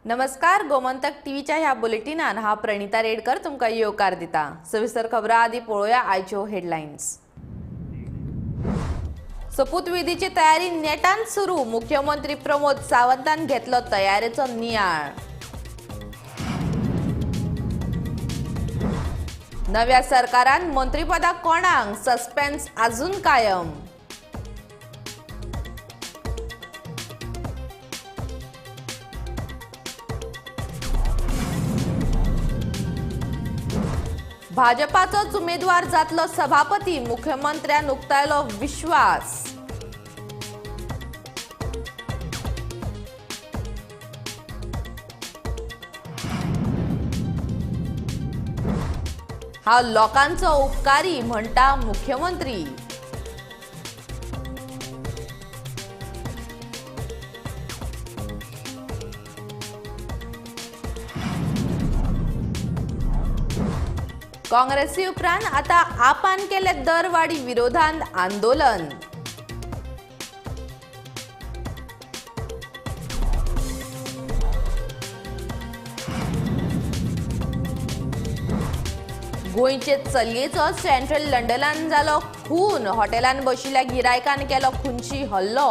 नमस्कार, गोमंतक टीव्हीच्या ह्या बुलेटिनान हा प्रणिता रेडकर तुमकां येवकार दिता। सविस्तर खबरां आदी पळोवया आयच्यो हेडलायन्स। सोपूतविधीची तयारी नेटान सुरू, मुख्यमंत्री प्रमोद सावंतान घेतलो तयारेचो नियाळ। नव्या सरकारान मंत्रीपदा कोणाक, सस्पेन्स अजून कायम। भाजपाचोच उमेदवार जातलो सभापती, मुख्यमंत्र्यान उक्तायलो विश्वास। हांव लोकांचो उपकारी म्हणटा मुख्यमंत्री। काँग्रेसी उपरांत आता आपान केले दरवाडी विरोधात आंदोलन। गोंयचे चलयेचो सेंट्रल लंडनान जालो खून, हॉटेलान बशिल्ल्या गिरायकान केलो खुनशी हल्लो।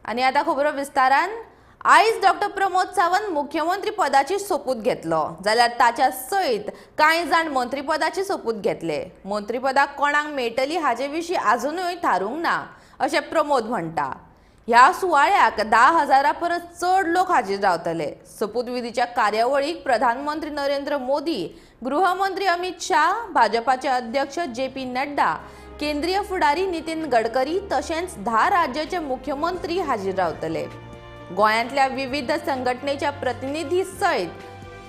आनी आता खबरो विस्तारान। आयज डॉक्टर प्रमोद सावंत मुख्यमंत्री पदाची सोपूत घेतलो, जाल्यार ताच्या सयत कांय जाण मंत्रीपदाची सोपूत घेतले। मंत्रीपदाक कोणाक मेळटली हाजे विशीं आजुनूय थारूंक ना अशें प्रमोद म्हणटा। ह्या सुवाळ्याक 10,000 परस चड लोक हाजीर रावतले। सोपूतविधीच्या कार्यावळीक प्रधानमंत्री नरेंद्र मोदी, गृहमंत्री अमित शाह, भाजपाचे अध्यक्ष जे पी नड्डा, केंद्रीय फुडारी नितीन गडकरी तशेंच 10 राज्याचे मुख्यमंत्री हाजीर रावतले। गोंयांतल्या विविध संघटनेच्या प्रतिनिधी सयत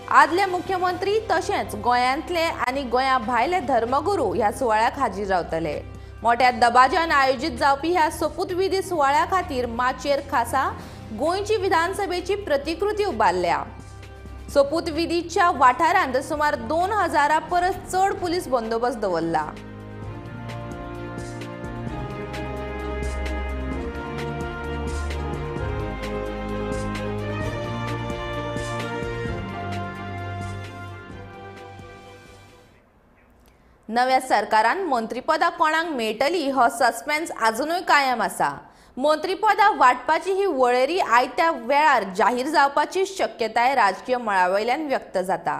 आदले मुख्यमंत्री तशेंच गोंयांतले आनी गोंया भायले धर्मगुरू ह्या सुवाळ्याक हाजीर रावतले। मोठ्या दबाज्यान आयोजीत जावपी ह्या सोपूतविधी सुवाळ्या खातीर माचयेर खासा गोंयची विधानसभेची प्रतिकृती उबारल्या। सोपूतविधीच्या वाठारांत सुमार 2,000 परस चड पुलीस बंदोबस्त दवरला। नव्या सरकारान मंत्रीपदां कोणाक मेळटली हो सस्पेन्स आजुनूय कायम आसा। मंत्रीपदां वांटपाची ही वळेरी आयत्या वेळार जाहीर जावपाची शक्यताय राजकीय मळावयल्यान व्यक्त जाता।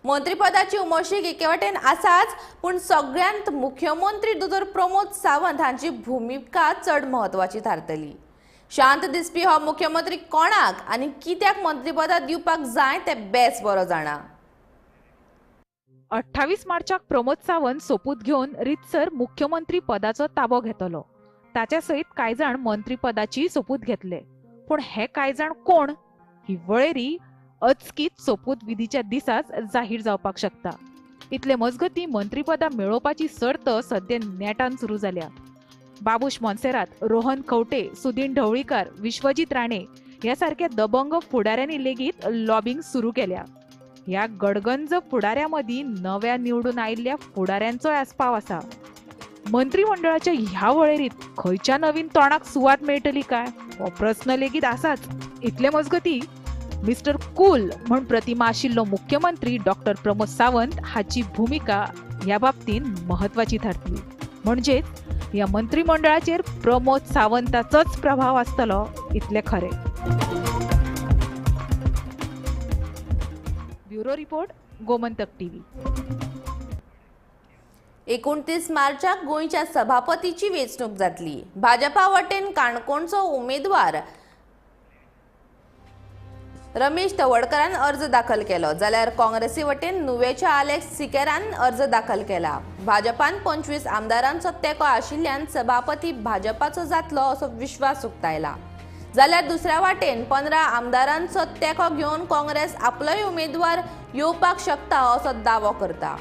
मंत्रीपदाची उमळशीक एके वटेन आसाच, पूण सगळ्यांत मुख्यमंत्री दोतोर प्रमोद सावंत हांची भुमिका चड म्हत्वाची थारतली। शांत दिसपी हो मुख्यमंत्री कोणाक आनी कित्याक मंत्रीपदां दिवपाक जाय तें बेस बरो जाणा। 28 मार्चाक प्रमोद सावंत सोपूत घेवन रितसर मुख्यमंत्री पदाचो ताबो घेतलो। ताच्या सयत कांय जाण मंत्रीपदाची सोपूत घेतले, पूण हे कांय जाण कोण ही वळेरी अचकीत सोपूतविधीच्या दिसाच जाहीर जावपाक शकता। इतले मजगती मंत्रीपदां मेळोवपाची सर्त सद्या नेटान सुरू जाल्या। बाबूश मोन्सेरात, रोहन खंवटे, सुदीन ढवळीकर, विश्वजीत राणे ह्या सारक्या दबंग फुडाऱ्यांनी लेगीत लॉबिंग सुरू केल्या। ह्या गडगंज फुडाऱ्या मदीं नव्या निवडून आयिल्ल्या फुडाऱ्यांचोय आस्पाव आसा। मंत्रीमंडळाच्या ह्या वळेरीत खंयच्या नवीन तोंडाक सुवात मेळटली काय हो प्रस्न लेगीत आसाच। इतले मजगती मिस्टर कूल म्हण प्रतिमा आशिल्लो मुख्यमंत्री डॉक्टर प्रमोद सावंत हाची भुमिका ह्या बाबतींत म्हत्वाची थारतली। म्हणजेच ह्या मंत्रीमंडळाचेर प्रमोद सावंताचोच प्रभाव आसतलो इतलें खरें। Bureau report, Gomantak TV. 29 मार्चाक गोंयच्या सभापतीची वेंचणूक जातली। भाजपा वटेन काणकोणचो उमेदवार रमेश तवडकरान अर्ज दाखल केलो, जाल्यार काँग्रेसी वटेन नुवेच्या आलेक्स सिकेरान अर्ज दाखल केला। भाजपान 25 आमदारांचो तेंको आशिल्ल्यान सभापती भाजपाचो जातलो असो विश्वास उक्तायला, जाल्यार दुसऱ्या वाटेन 15 आमदारांचो तेंको घेवन काँग्रेस आपलोय उमेदवार येवपाक शकता असो दावो करता।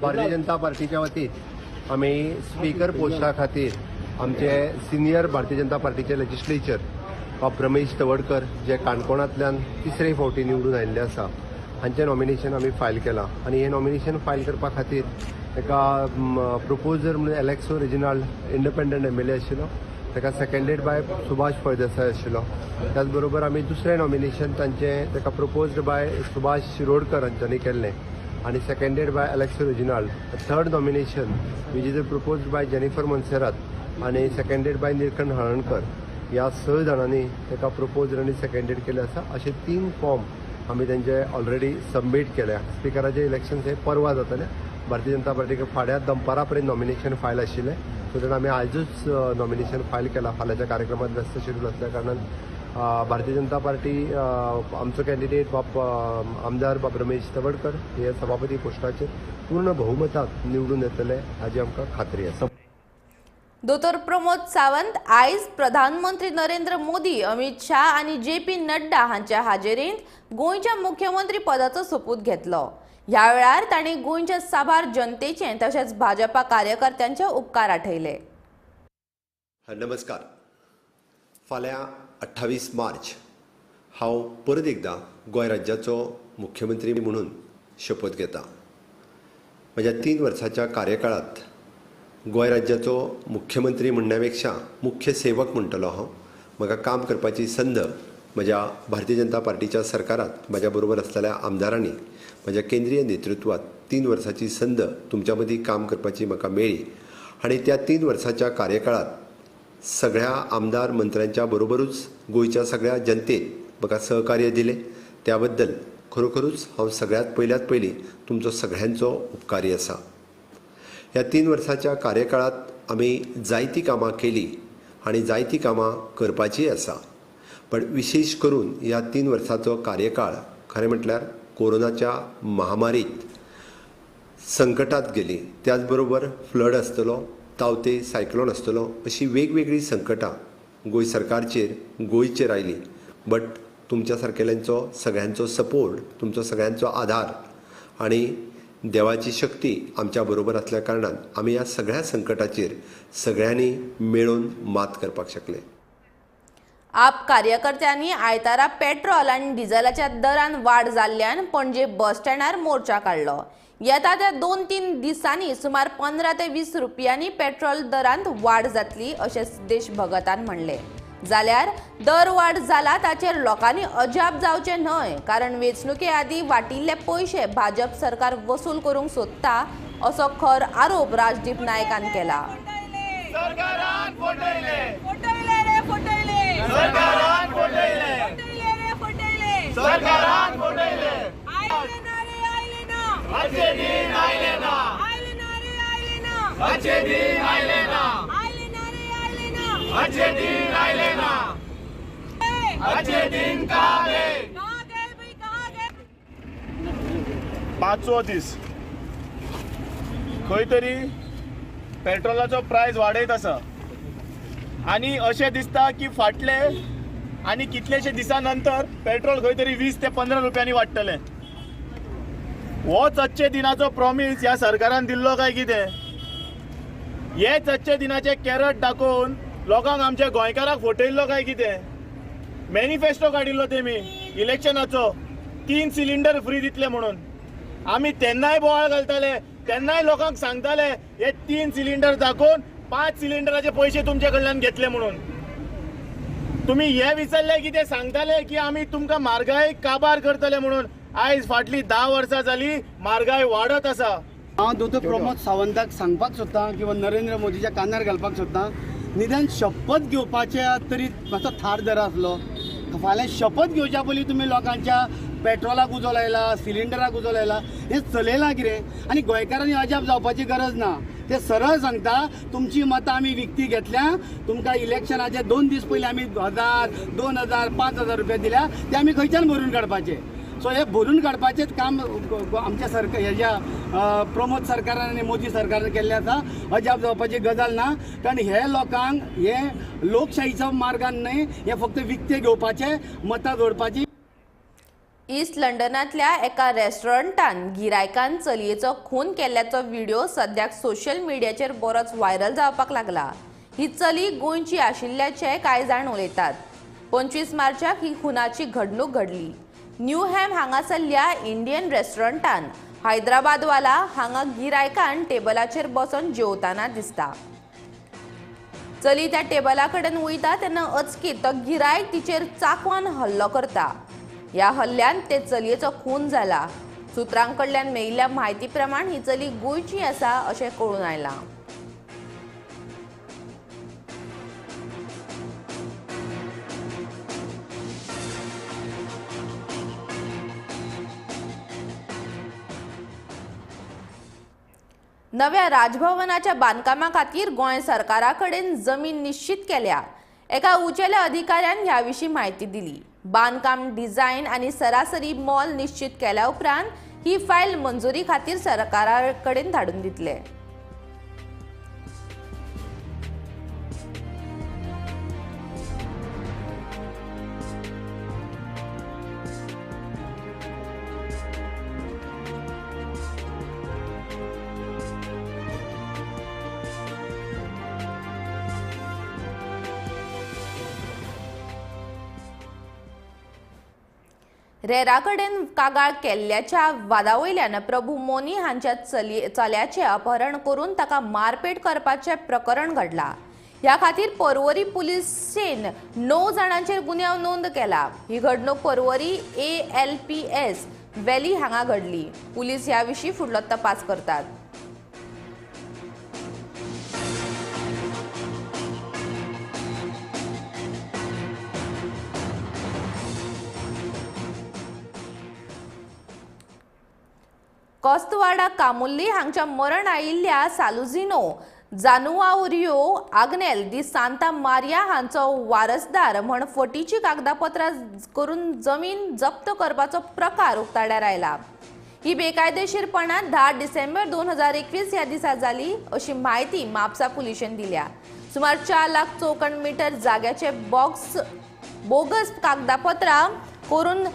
भारतीय जनता पार्टीच्या वतीन आमी स्पीकर पोस्टा खातीर आमचे सिनियर भारतीय जनता पार्टीचे लेजिस्लेचर बाब रमेश तवडकर जे काणकोणांतल्यान तिसरे फावटी निवडून आयिल्ले आसा हांचें नॉमिनेशन आमी फायल केलां आनी हें नॉमिनेशन फायल करपा खातीर एका प्रपोजर म्हणून Aleixo Reginald independent MLA आशिल्लो, ताका सेकंडेड बाय सुभाष फळदेसाय आशिल्लो. त्याच बरोबर आमी दुसरें नॉमिनेशन तांचें ताका प्रपोज्ड बाय सुभाष शिरोडकर हांच्यांनी केल्लें आनी seconded by Aleixo Reginald. Third nomination which is proposed by Jennifer Monserrate आनी सेकंडेड बाय निलकंठ हळर्णकर. ह्या 6 जाणांनी ताका प्रपोज आनी सेकंडेड केले आसा. अशे 3 फॉर्म आमी तांचे ऑलरेडी सबमीट केल्या. स्पिकराचे इलेक्शन हे परवा जातले. भारतीय जनता पार्टीक फाल्यां दनपारा पर्यंत नॉमिनेशन फायल आशिल्लें, सो तेन्ना आमी आयजूच नॉमिनेशन फायल केलां. फाल्यांच्या कार्यक्रमात व्यस्त शेड्यूल आसल्या कारणान भारतीय जनता पार्टी आमचो कॅन्डिडेट बाब आमदार बाब रमेश तवडकर हे सभापती पोस्टाचेर पूर्ण बहुमतांत निवडून येतले हाजी आमकां खात्री आसा. दोतोर प्रमोद सावंत आयज प्रधानमंत्री नरेंद्र मोदी, अमित शाह आनी जे पी नड्डा हांच्या हाजेरींत गोंयच्या मुख्यमंत्री पदाचो सोपूत घेतलो. ह्या वेळार तांणी गोंयच्या साबार जनतेचे तशेंच भाजपा कार्यकर्त्यांचे उपकार आठयले. नमस्कार. फाल्यां 28 मार्च हांव परत एकदां गोंय राज्याचो मुख्यमंत्री म्हणून शपथ घेता. म्हज्या 3 वर्सांच्या कार्यकाळांत गोंय राज्याचो मुख्यमंत्री म्हणण्या पेक्षा मुख्य सेवक म्हणटलो हांव. म्हाका काम करपाची संद म्हज्या भारतीय जनता पार्टीच्या सरकारांत म्हज्या बरोबर आसलेल्या आमदारांनी, म्हज्या केंद्रीय नेतृत्वात 3 वर्सांची संद तुमच्या मदीं काम करपाची म्हाका मेळ्ळी आनी त्या 3 वर्सांच्या कार्यकाळांत सगळ्या आमदार मंत्र्यांच्या बरोबरूच गोंयच्या सगळ्या जनतेन म्हाका सहकार्य दिलें. त्या बद्दल खरोखरूच हांव सगळ्यांत पयल्यात पयलीं तुमचो सगळ्यांचो उपकारी आसा. ह्या 3 वर्सांच्या कार्यकाळांत आमी जायतीं कामां केलीं आनी जायतीं कामां करपाचीं आसा, पण विशेश करून ह्या 3 वर्सांचो कार्यकाळ खरें म्हटल्यार कोरोनाच्या महामारीत संकटात गेली. त्याच बरोबर फ्लड आसतलो, तावते सायक्लोन आसतलो, अशी वेगवेगळीं संकटां गोंय सरकारचेर गोंयचेर आयलीं. बट तुमच्या सारकेल्यांचो सगळ्यांचो सपोर्ट, तुमचो सगळ्यांचो आधार आनी देवाची शक्ती आमच्या बरोबर आसल्या कारणान आमी ह्या सगळ्या संकटाचेर सगळ्यांनी मेळून मात करपाक शकले. आप कार्यकर्त्यांनी आयतारा पेट्रोल आनी डिझेलाच्या दरान वाड जाल्ल्यान पणजे बस स्टँडार मोर्चा काडलो. येता त्या 2-3 दिसांनी सुमार 15 ते 20 रुपयांनी पेट्रोल दरांत वाड जातली अशें सिद्धेश भगतान म्हणलें. जाल्यार दर वाड जाला ताचेर लोकांनी अजाप जावचें न्हय, कारण वेंचणुके आदीं वाटिल्ले पयशे भाजप सरकार वसूल करूंक सोदता असो खर आरोप राजदीप नायकान केला. पांचवो दीस खंय तरी पेट्रोलाचो प्रायस वाडयत आसा आनी अशें दिसता की फाटले आनी कितलेशे दिसां नंतर पेट्रोल खंय तरी 20 ते 15 रुपयांनी वाडटलें. होच अच्छे दिनाचो प्रॉमीस ह्या सरकारान दिल्लो काय कितें? हेच अच्छे दिनाचे कॅरट दाखोवन लोकांक आमच्या गोंयकारांक फटयल्लो काय कितें? मॅनिफेस्टो काडिल्लो तेमी इलेक्शनाचो, 3 सिलिंडर फ्री दितले म्हणून. आमी तेन्नाय बोवाळ घालताले, तेन्नाय लोकांक सांगताले हे 3 सिलिंडर दाखोवन 5 सिलिंडराचे पयशे तुमचे कडल्यान घेतले म्हणून. तुमी हे विसरले की ते सांगताले की आमी तुमकां म्हारगाय काबार करतले म्हणून. आयज फाटली 10 वर्सां जाली म्हारगाय वाडत आसा. हांव दोतोर प्रमोद सावंताक सांगपाक सोदतां किंवा नरेंद्र मोदीच्या कानार घालपाक सोदतां, निदान शपथ घेवपाचे तरी मातसो थार दर आसलो. फाल्यां शपथ घेवच्या पयलीं तुमी लोकांच्या पेट्रोलाक उजो लायला, सिलिंडराक उजो लायला, हें चलयलां कितें? आनी गोंयकारांनी अजाप जावपाची गरज ना. ते सरळ सांगता तुमची मतां आमी विकती घेतल्या, तुमकां इलेक्शनाचे 2 दीस पयलीं आमी 1000, 2000, 5000 रुपया दिल्या, ते आमी खंयच्यान भरून काडपाचे? सो हे भरून काडपाचेच काम आमच्या सरकार हेज्या प्रमोद सरकारान आनी मोदी सरकारान केल्लें आसा. अजाप जावपाची गजाल ना, कारण हे लोकांक हे लोकशाहीच्या मार्गान न्हय, हे फक्त विकते घेवपाचे, मतां जोडपाची. ईस्ट लंडनांतल्या एका रेस्टॉरंटान गिरायकान चलयेचो खून केल्ल्याचो व्हिडिओ सद्याक सोशल मिडियाचेर बरोच व्हायरल जावपाक लागला. ही चली गोंयची आशिल्ल्याचे कांय जाण उलयतात. 25 मार्चाक ही खुनाची घडणूक घडली. न्यूहॅम हांगासरल्या इंडियन रेस्टॉरंटान हैदराबादवाला हांगा गिरायकान टेबलाचेर बसून जेवताना दिसता। चली त्या टेबला कडेन वयता तेन्ना अचकीत तो गिरायक तिचेर चाकवान हल्लो करता। ह्या हल्ल्यान ते चलयेचो खून जाला। सूत्रां कडल्यान मेळिल्ल्या म्हायती प्रमाण ही चली गोंयची आसा अशें कळून आयलां। नव्या राजभवनाच्या बांदकामा खातीर गोंय सरकारा कडेन जमीन निश्चित केल्या। एका उंचेल्या अधिकाऱ्यान ह्या विशीं म्हायती दिली। बांदकाम डिझायन आनी सरासरी मोल निश्चित केल्या उपरांत ही फायल मंजुरी खातीर सरकारा कडेन धाडून दितले। रेरा कडेन कागाळ केल्ल्याच्या वादा वयल्यान प्रभू मोनी हांच्या चल्याचें अपहरण करून ताका मारपेट करपाचें प्रकरण घडलां। ह्या खातीर पर्वरी पुलिसेन 9 जाणांचेर गुन्यांव नोंद केला। ही घडणूक पर्वरी ALPS valley हांगा घडली। पुलीस ह्या विशीं फुडलो तपास करतात। कोस्तवाडा कामुल्ली हांगच्या मरण आयिल्ल्या सालुझिनो जानुआरियो आग्नेल दी सांता मारिया हांचो वारसदार म्हण फटीची कागदपत्रां करून जमीन जप्त करपाचो प्रकार उक्ताड्यार आयला। ही बेकायदेशीरपणां 10 डिसेंबर 2021 ह्या दिसा जाली अशी म्हायती म्हापसा पुलिशेन दिल्या। सुमार 4 लाख चौखण मीटर जाग्याचे बोगस कागदपत्रां करून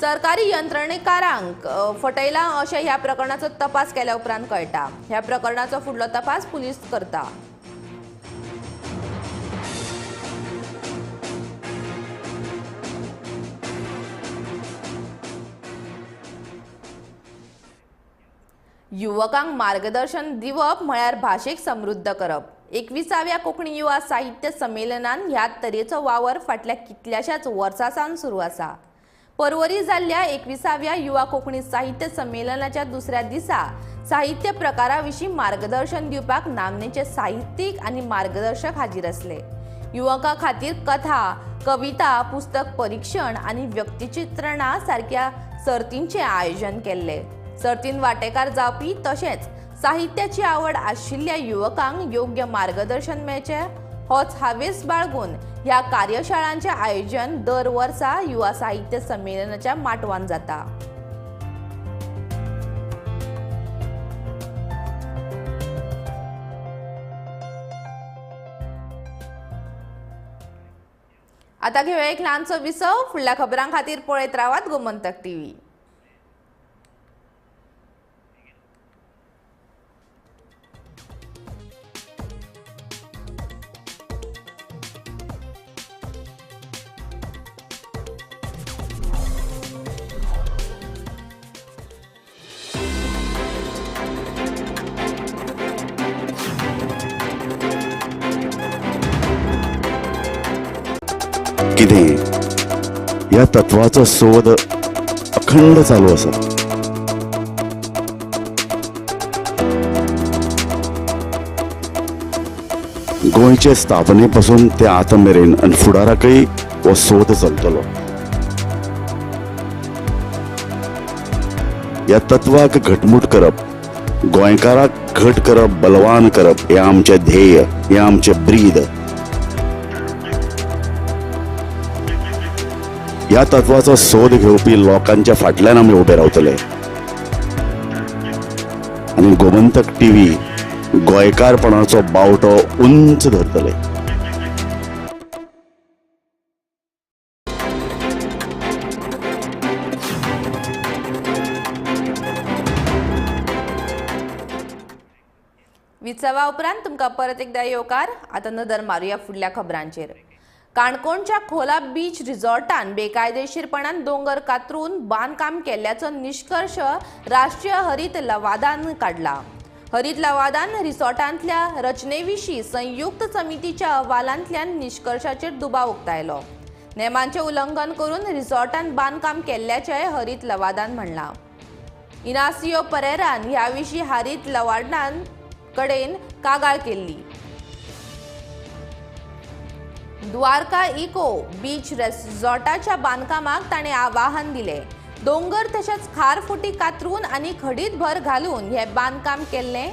सरकारी यंत्रणेकारांक फटयला अशें ह्या प्रकरणाचो तपास केल्या उपरांत कळटा। ह्या प्रकरणाचो फुडलो तपास पुलीस करता। युवकांक मार्गदर्शन दिवप म्हळ्यार भाशेक समृद्ध करप। 21व्या कोंकणी युवा साहित्य संमेलनान ह्या तरेचो वावर फाटल्या कितल्याशाच वर्सां सावन सुरू आसा। पर्वरी जाल्ल्या 21व्या युवा कोंकणी साहित्य संमेलनाच्या दुसऱ्या दिसा साहित्य प्रकारा विशीं मार्गदर्शन दिवपाक नामनेचे साहित्यीक आनी मार्गदर्शक हाजीर आसले। युवकां खातीर कथा, कविता, पुस्तक परिक्षण आनी व्यक्तिचित्रणा सारक्या सर्तींचें आयोजन केल्लें। सर्तीन वांटेकार जावपी तशेंच साहित्याची आवड आशिल्ल्या युवकांक योग्य मार्गदर्शन मेळचें होच हावेस बाळगून ह्या कार्यशाळांचें आयोजन दर वर्सा युवा साहित्य संमेलनाच्या माटवान जाता। आता घेऊया एक ल्हानसो विसव। फुडल्या खबरां खातीर पळयत रावात गोमंतक टीव्ही। कितें ह्या तत्वाचो सोद अखंड चालू आसा। गोंयचे स्थापने पासून ते आतां मेरेन आनी फुडाराकय हो सोद चलतलो। ह्या तत्वाक घटमूट करप, गोंयकाराक घट करप, बलवान करप हें आमचें ध्येय, हें आमचें ब्रीद। ह्या तत्वाचो सोद घेवपी लोकांच्या फाटल्यान आमी उबे रावतले आनी गोमंतक टीव्ही गोंयकारपणाचो बावटो उंच धरतले। विसवा उपरांत तुमकां परत एकदा येवकार। आतां नदर मारुया फुडल्या खबरांचेर। काणकोणच्या खोला बीच रिसॉर्टान बेकायदेशीरपणान दोंगर कातरून बांदकाम केल्ल्याचो निश्कर्श राष्ट्रीय हरित लवादान काडला। हरित लवादान रिसॉर्टांतल्या रचनेविशीं संयुक्त समितीच्या अहवालांतल्यान निश्कर्शाचेर दुबाव उक्तायलो। नेमांचें उल्लंघन करून रिसॉर्टान बांदकाम केल्ल्याचें हरित लवादान म्हणलां। इनासियो परेरान ह्या विशीं हरित लवादान कडेन कागाळ केल्ली। द्वारका इको बीच रिसॉर्टाच्या बांदकामाक ताणें आवाहन दिलें। दोंगर तशेंच खारफुटी कातरून आनी खडीत भर घालून हे बांदकाम केल्लें।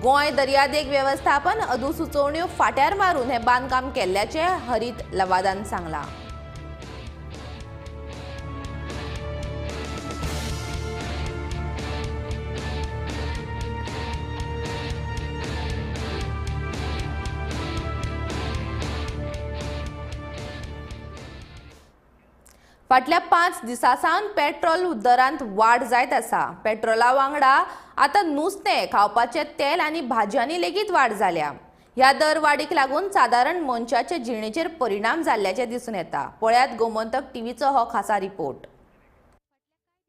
गोंय दर्यादेग वेवस्थापन अधिसुचोवण्यो फाट्यार मारून हे बांदकाम केल्ल्याचें हरित लवादान सांगलां। फाटल्या 5 दिसां सावन पेट्रोल दरांत वाड जायत आसा। पेट्रोला वांगडा आतां नुस्तें, खावपाचें तेल आनी भाजयांनी लेगीत वाड जाल्या। ह्या दरवाडीक लागून सादारण मनशाचे जिणेचेर परिणाम जाल्ल्याचें दिसून येता। पळयात गोमंतक टीव्हीचो हो खासा रिपोर्ट।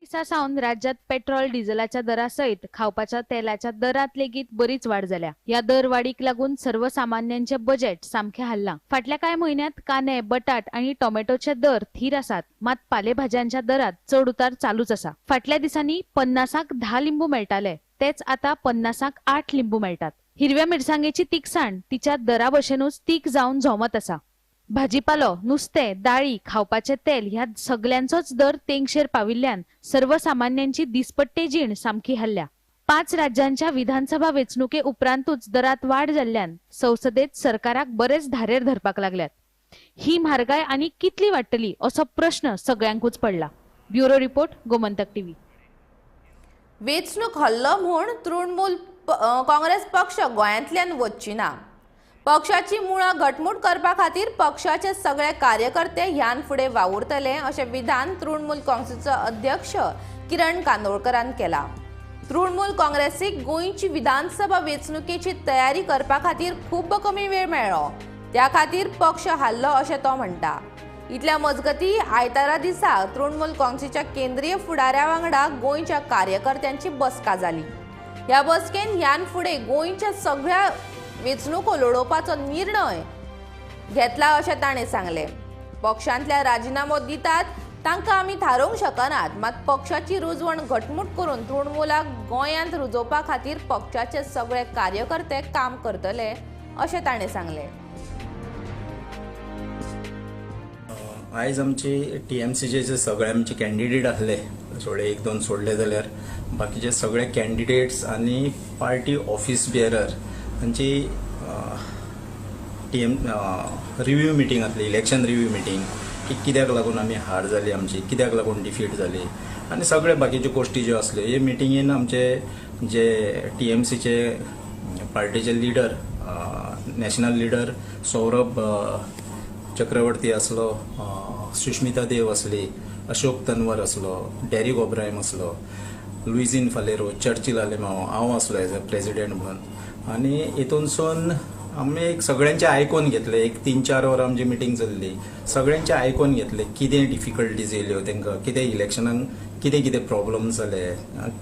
दिसा सावन राज्यात पेट्रोल डिझेलाच्या दरा सयत खावपाच्या तेलाच्या दरात लेगीत बरीच वाड जाल्या। ह्या दरवाडीक लागून सर्वसामान्यांचे बजेट सामकें हाल्लां। फाटल्या कांय म्हयन्यांत कांदे, बटाट आनी टोमॅटोचे दर थीर आसात, मात पालेभाज्यांच्या दरात चड उतार चालूच आसा। फाटल्या दिसांनी 50 10 लिंबू मेळटाले, तेच आतां 50 8 लिंबू मेळटात। हिरव्या मिरसांगेची तिखसाण तिच्या दरा भशेनूच तीख जावन झोमत आसा। भाजीपालो, नुस्तें, दाळी, खावपाचें तेल ह्या सगल्यांचोच दर तेंगशेर पाविल्ल्यान सर्वसामान्यांची दिसपट्टी जीण सामकी हल्ल्या। 5 राज्यांच्या विधानसभा वेंचणुके उपरांतूच दरात वाड जाल्ल्यान संसदेत सरकाराक बरेच धारेर धरपाक लागल्यात। ही म्हारगाय आनी कितली वाडटली असो प्रश्न सगळ्यांकूच पडला। Bureau report, Gomantak TV. वेंचणूक हल्लो म्हूण तृणमूल काँग्रेस पक्ष गोंयांतल्यान वच्ची ना। पक्षाची मुळां घटमूट करपा खातीर पक्षाचे सगळे कार्यकर्ते ह्यान फुडें वावुरतले अशें विधान तृणमूल काँग्रेसीचो अध्यक्ष किरण कांदोळकरान केलां। तृणमूल काँग्रेसीक गोंयची विधानसभा वेंचणुकेची तयारी करपा खातीर खूब कमी वेळ मेळ्ळो, त्या खातीर पक्ष हारलो अशें तो म्हणटा। इतल्या मजगती आयतारा दिसा तृणमूल काँग्रेसीच्या केंद्रीय फुडाऱ्या वांगडा गोंयच्या कार्यकर्त्यांची बसका जाली। ह्या बसकेन ह्यान फुडें गोंयच्या सगळ्या वेंचणुको लडोवपाचो निर्णय घेतला अशें ताणें सांगलें। पक्षांतल्या राजिनामो दितात तांकां आमी थारोवंक शकनात, मात पक्षाची रुजवण घटमूट करून तृणमूलाक गोंयांत रुजोवपा खातीर पक्षाचे सगळे कार्यकर्ते काम करतले अशें ताणें सांगलें। आयज आमची टीएमसीचे जे सगळे आमचे कॅन्डिडेट आसले, थोडे एक दोन सोडले जाल्यार बाकीचे सगळे कॅन्डिडेट्स आनी पार्टी ऑफिस बेरर हांची टीएम रिव्यू मिटींग आसली, इलेक्शन रिव्यू मिटींग, की कित्याक लागून आमी हार जाली आमची, कित्याक लागून डिफीट जाली आनी सगळे बाकीच्यो गोश्टी ज्यो आसल्यो हे मिटिंगेन आमचे जे टीएमसीचे पार्टीचे leader, national leader Saurabh Chakraborty आसलो, सुष्मिता देव आसली, अशोक तन्वर आसलो, डेरिक ओब्रायम आसलो, लुइझीन फालेरो, चर्चिल आलेमाव, हांव आसलो एज अ प्रेजिडेंट म्हणून। आनी हितूनसून आमी एक सगळ्यांचें आयकून घेतलें, एक 3-4 वरां आमची मिटींग चल्ली, सगळ्यांचें आयकून घेतलें कितें डिफिकल्टीज येयल्यो तांकां, कितें इलेक्शनाक कितें कितें प्रॉब्लम जाले,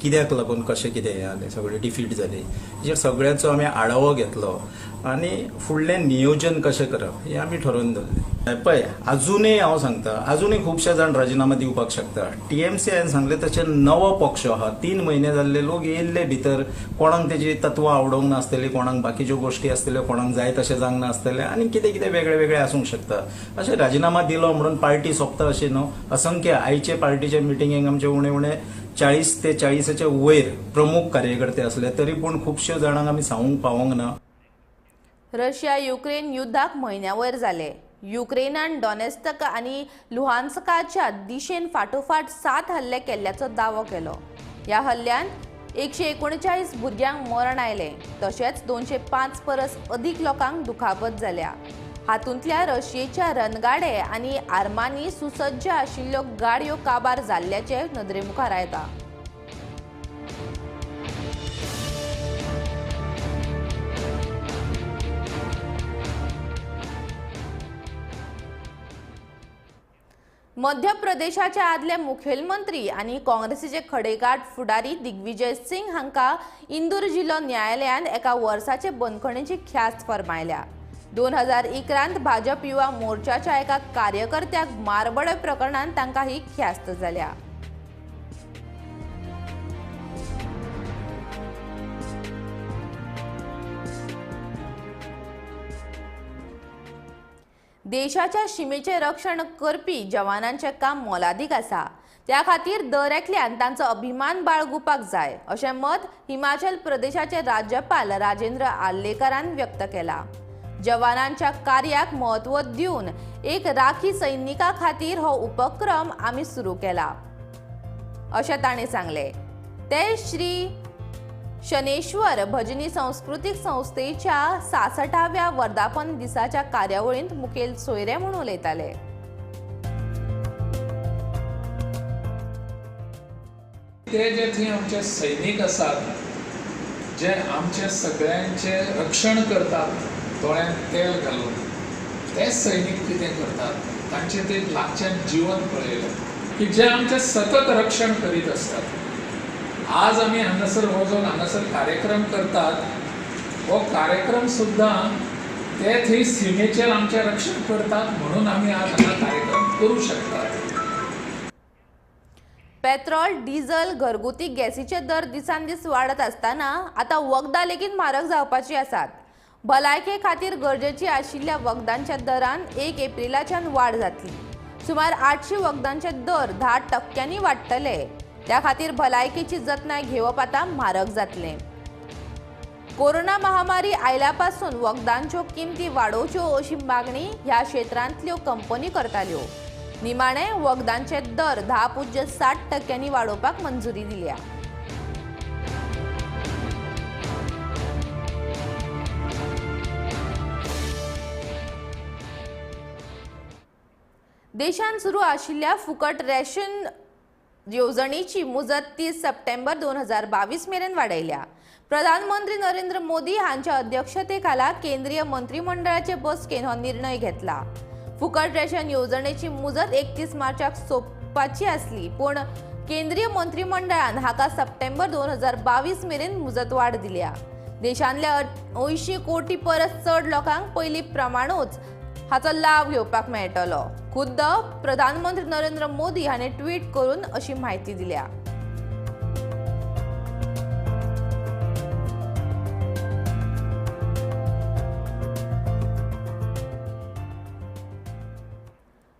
कित्याक लागून कशें कितें हें जालें, सगळें डिफीट जाली, हेचेर सगळ्यांचो आमी आढावो घेतलो आनी फुडलें नियोजन कशें करप हें आमी ठरोवन दवरलें। पळय अजुनूय हांव सांगता, अजुनूय खुबशे जाण राजिनामा दिवपाक शकता। टीएमसी हांवें सांगलें तशें नवो पक्ष आहा, 3 म्हयने जाल्ले लोक येयल्ले भितर, कोणाक तेजी तत्वां आवडोंक नासतली, कोणाक बाकीच्यो गोश्टी आसतल्यो, कोणाक जाय तशें जावंक नासतलें आनी कितें कितें वेगळे वेगळे आसूंक शकता। अशें राजिनामा दिलो म्हणून पार्टी सोंपता अशें न्हू। असंख्य आयचे पार्टीच्या मिटिंगेक आमचे उणे उणे 40 ते 40 वयर प्रमुख कार्यकर्ते आसले, तरी पूण खुबश्या जाणांक आमी सांगूंक पावोंक ना। रशिया युक्रेन युद्धाक म्हयन्या वयर जाले। युक्रेनान डोनेस्क आनी लुहान्स्काच्या दिशेन फाटोफाट 7 हल्ले केल्ल्याचो दावो केलो। ह्या हल्ल्यांत 139 भुरग्यांक मरण आयलें, तशेंच 205 परस अदीक लोकांक दुखापत जाल्या। हातूंतल्या रशियेच्या रणगाडे आनी आर्मांनी सुसज्ज आशिल्ल्यो गाडयो काबार जाल्ल्याचें नदरेमुखार येता। मध्य प्रदेशाचे आदले मुखेलमंत्री आनी काँग्रेसीचे खडेगांठ फुडारी दिग्विजय सिंग हांकां इंदूर जिल्लो न्यायालयान एका वर्साचे बंदखणीची ख्यास्त फर्मायल्या. 2011 भाजप युवा मोर्चाच्या एका कार्यकर्त्याक मारबडय प्रकरणांत तांकां ही ख्यास्त जाल्या. देशाच्या शिमेचें रक्षण करपी जवानांचें काम मोलादीक आसा, त्या खातीर दर एकल्यान तांचो अभिमान बाळगुपाक जाय अशें मत हिमाचल प्रदेशाचे राज्यपाल राजेंद्र आर्लेकरान व्यक्त केलां. जवानांच्या कार्याक म्हत्व दिवन एक राखी सैनिका खातीर हो उपक्रम आमी सुरू केला अशें ताणें सांगलें. ते श्री शनेश्वर भजनी सांस्कृतीक संस्थेच्या 66व्या वर्धापन दिसाच्या कार्यावळींत मुखेल सोयरे म्हूण उलयताले. ते जे थंय आमचे सैनीक आसात जे आमचे सगळ्यांचे रक्षण करतात दोळ्यांत तेल घालून, ते सैनीक कितें करतात तांचे ते लागच्यान जीवन पळयलें की जे आमचे सतत रक्षण करीत आसतात. आज आमी हांगासर हो जो हांगासर कार्यक्रम करतात हो कार्यक्रम सुद्दां ते थंय सिमेचेर आमचें रक्षण करतात म्हणून आमी आज हांगा कार्यक्रम करूं शकतात. पेट्रोल, डिझल, घरगुती गॅसीचे दर दिसान दीस वाडत आसतना आतां वखदां लेगीत म्हारग जावपाची आसात. भलायके खातीर गरजेची आशिल्ल्या वखदांच्या दरान 1 एप्रिलाच्यान वाड जातली. सुमार 800 वखदांचे दर 10% वाडटले. त्या खातीर भलायकेची जतनाय घेवप आतां म्हारग जातलें. कोरोना महामारी आयल्या पासून वखदांच्यो किमती वाडोवच्यो अशी मागणी ह्या क्षेत्रांतल्यो कंपनी करताल्यो. निमाणे वखदांचे दर 10.7% वाडोवपाक मंजुरी दिल्या. देशांत सुरू आशिल्ल्या फुकट रेशन येवजणेची मुजत 30 सप्टेंबर 2022 मेरेन वाडयल्या. प्रधानमंत्री नरेंद्र मोदी हांच्या अध्यक्षतेखाला केंद्रीय मंत्रिमंडळाचे बसकेन हो निर्णय घेतला. फुकट रेशन येवजणेची मुजत 31 मार्चाक सोंपपाची आसली, पूण केंद्रीय मंत्रिमंडळान हाका सप्टेंबर 2022 मेरेन मुजतवाड दिल्या. देशांतल्या 80 कोटी परस चड लोकांक पयली प्रमाणूच हाचो लाव घेवपाक मेळटलो. खुद्द प्रधानमंत्री नरेंद्र मोदी हांणी ट्वीट करून अशी म्हायती दिल्या.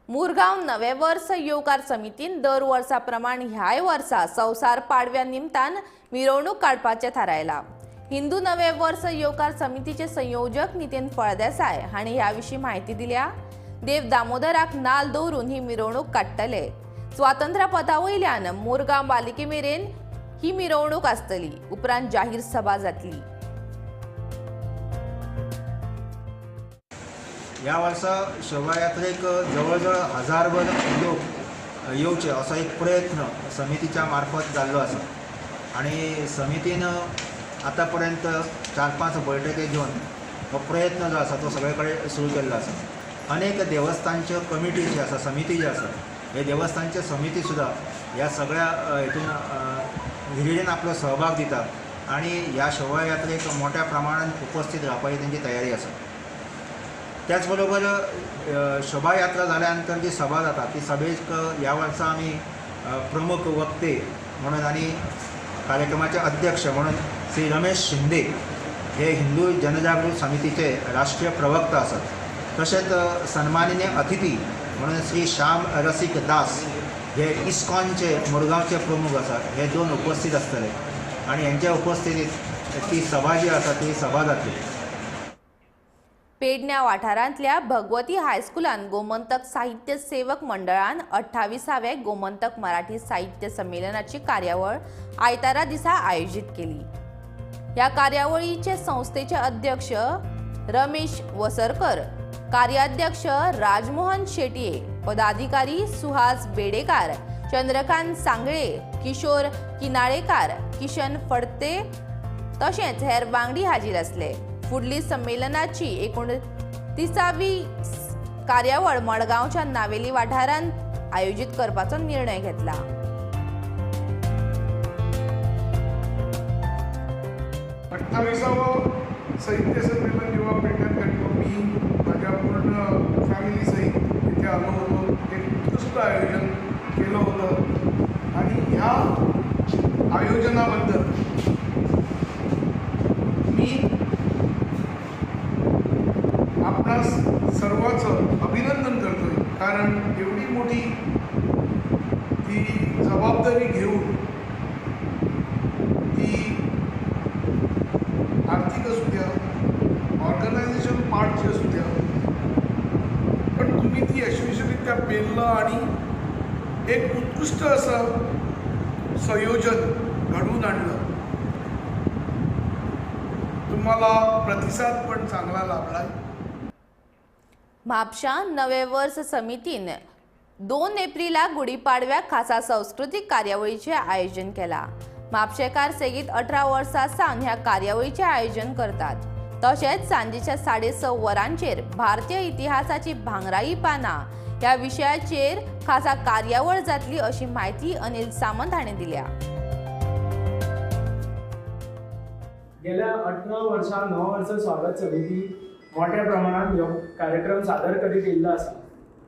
मुरगांव नवे वर्स येवकार समितीन दर वर्सा प्रमाण ह्याय वर्सा संवसार पाडव्या निमतान मिरवणूक काडपाचें थारायलां. हिंदू नवे वर्स येवकार समितीचे संयोजक नितीन फळदेसाय हांणी ह्या विशीं म्हायती दिल्या. देव दामोदराक नाल दवरून ही मिरवणूक काडटले. स्वातंत्र्य पथा वयल्यान मुरगांव पालिके मेरेन ही मिरवणूक आसतली. उपरांत जाहीर सभा जातली. ह्या वर्सा शोभायात्रेक जवळ जवळ 1000 लोक येवचे असो एक प्रयत्न समितीच्या मार्फत जाल्लो आसा आनी समितीन आतां पर्यंत 4-5 बैठकी घेवन हो प्रयत्न जो आसा तो सगळे कडेन सुरू केल्लो आसा. अनेक देवस्थानच्यो कमिटी जी आसा, समिती जी आसा, हे देवस्थानच्या समिती सुद्दां ह्या सगळ्या हेतून हिरिरीन आपलो सहभाग दिता आनी ह्या शोभायात्रेक मोठ्या प्रमाणान उपस्थित रावपाची तेंची तयारी आसा. त्याच बरोबर शोभायात्रा जाल्या नंतर जी सभा जाता ती सभेक ह्या वर्सा आमी प्रमुख वक्ते म्हणून आनी कार्यक्रमाचे अध्यक्ष म्हणून श्री रमेश शिंदे हे हिंदू जनजागृत समितीचे राष्ट्रीय प्रवक्ता आसात. तशेंच सन्माननीय अतिथी म्हणून श्री श्याम रसिक दास हे इस्कॉनचे मुरगांवचे प्रमुख आसात. हे 2 उपस्थित आसतले आनी हेंच्या उपस्थितीत ती सभा जी आसा ती सभा जातली. पेडण्या वाठारांतल्या भगवती हायस्कुलान गोमंतक साहित्य सेवक मंडळान 28व्या गोमंतक मराठी साहित्य संमेलनाची कार्यावळ आयतारा दिसा आयोजीत केली. ह्या कार्यावळीचे संस्थेचे अध्यक्ष रमेश वसरकर, कार्याध्यक्ष राजमोहन शेटये, पदाधिकारी सुहास बेडेकार, चंद्रकांत सांगळे, किशोर किनाळेकार, किशन फडते तशेंच हेर वांगडी हाजीर आसले. फुडली संमेलनाची 29वी कार्यावळ मडगांवच्या नावेली वाठारांत आयोजीत करपाचो निर्णय घेतला. 28वं साहित्य संमेलन जेव्हा पेंढ्यात घडलं, मी माझ्या पूर्ण फॅमिलीसहित इथे आलो होतो. एक उत्कृष्ट आयोजन केलं होतं आणि ह्या आयोजनाबद्दल मी आपणास सर्वांचं अभिनंदन करतोय, कारण एवढी मोठी ती जबाबदारी घेऊन ती आर्थिक असू द्या, ऑर्गनायझेशन पार्टची असू द्या, पण तुम्ही ती यशस्वीरित्या पेललं आणि एक उत्कृष्ट असं संयोजन घडवून आणलं. तुम्हाला प्रतिसाद पण चांगला लाभला. म्हापशां नवे वर्स समितीन 2 एप्रिलाक गुढीपाडव्याक खासा सांस्कृतीक कार्यावळीचें आयोजन केलां. म्हापशेकार सेगीत 18 वर्सां सावन ह्या कार्यावळीचें आयोजन करतात. तशेंच सांजेच्या 6:30 वरांचेर भारतीय इतिहासाची भांगराई पानां ह्या विशयाचेर खासा कार्यावळ जातली अशी म्हायती अनिल सामंत हाणें दिल्या. गेल्या 18 वर्सां 9 वर्सां स्वागत समिती मोठ्या प्रमाणात ह्यो कार्यक्रम सादर करीत येयल्लो आसा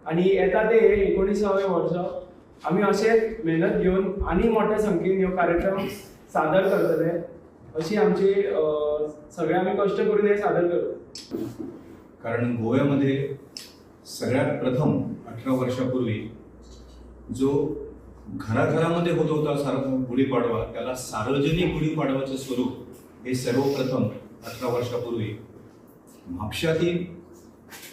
आनी येता ते 19वें वर्स आमी अशेंच मेहनत घेवन आनी मोठ्या संख्येन ह्यो कार्यक्रम सादर करतले अशी आमची सगळे आमी कश्ट करून हे सादर करू. कारण गोव्यामध्ये सगळ्यात प्रथम 18 वर्षापूर्वी जो घराघरामध्ये होत होता गुढीपाडवा, त्याला सार्वजनिक गुढीपाडवाचं स्वरूप हे सर्वप्रथम 18 वर्षापूर्वी म्हापशातील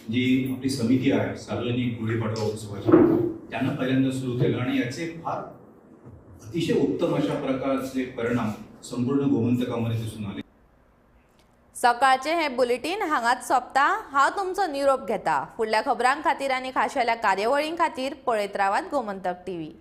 जी आपली समिती आहे सार्वजनिक गुढीपाडवा उत्सवाची, त्यानं पहिल्यांदा सुरू केलं आणि याचे फार अतिशय उत्तम अशा प्रकारचे परिणाम संपूर्ण गोमंतकामध्ये दिसून आले. सकाळचे हे बुलेटीन हांगाच सोंपता. हांव तुमचो निरोप घेता. फुडल्या खबरां खातीर आनी खाशेल्या कार्यावळीं खातीर पळयत रावात गोमंतक टीव्ही.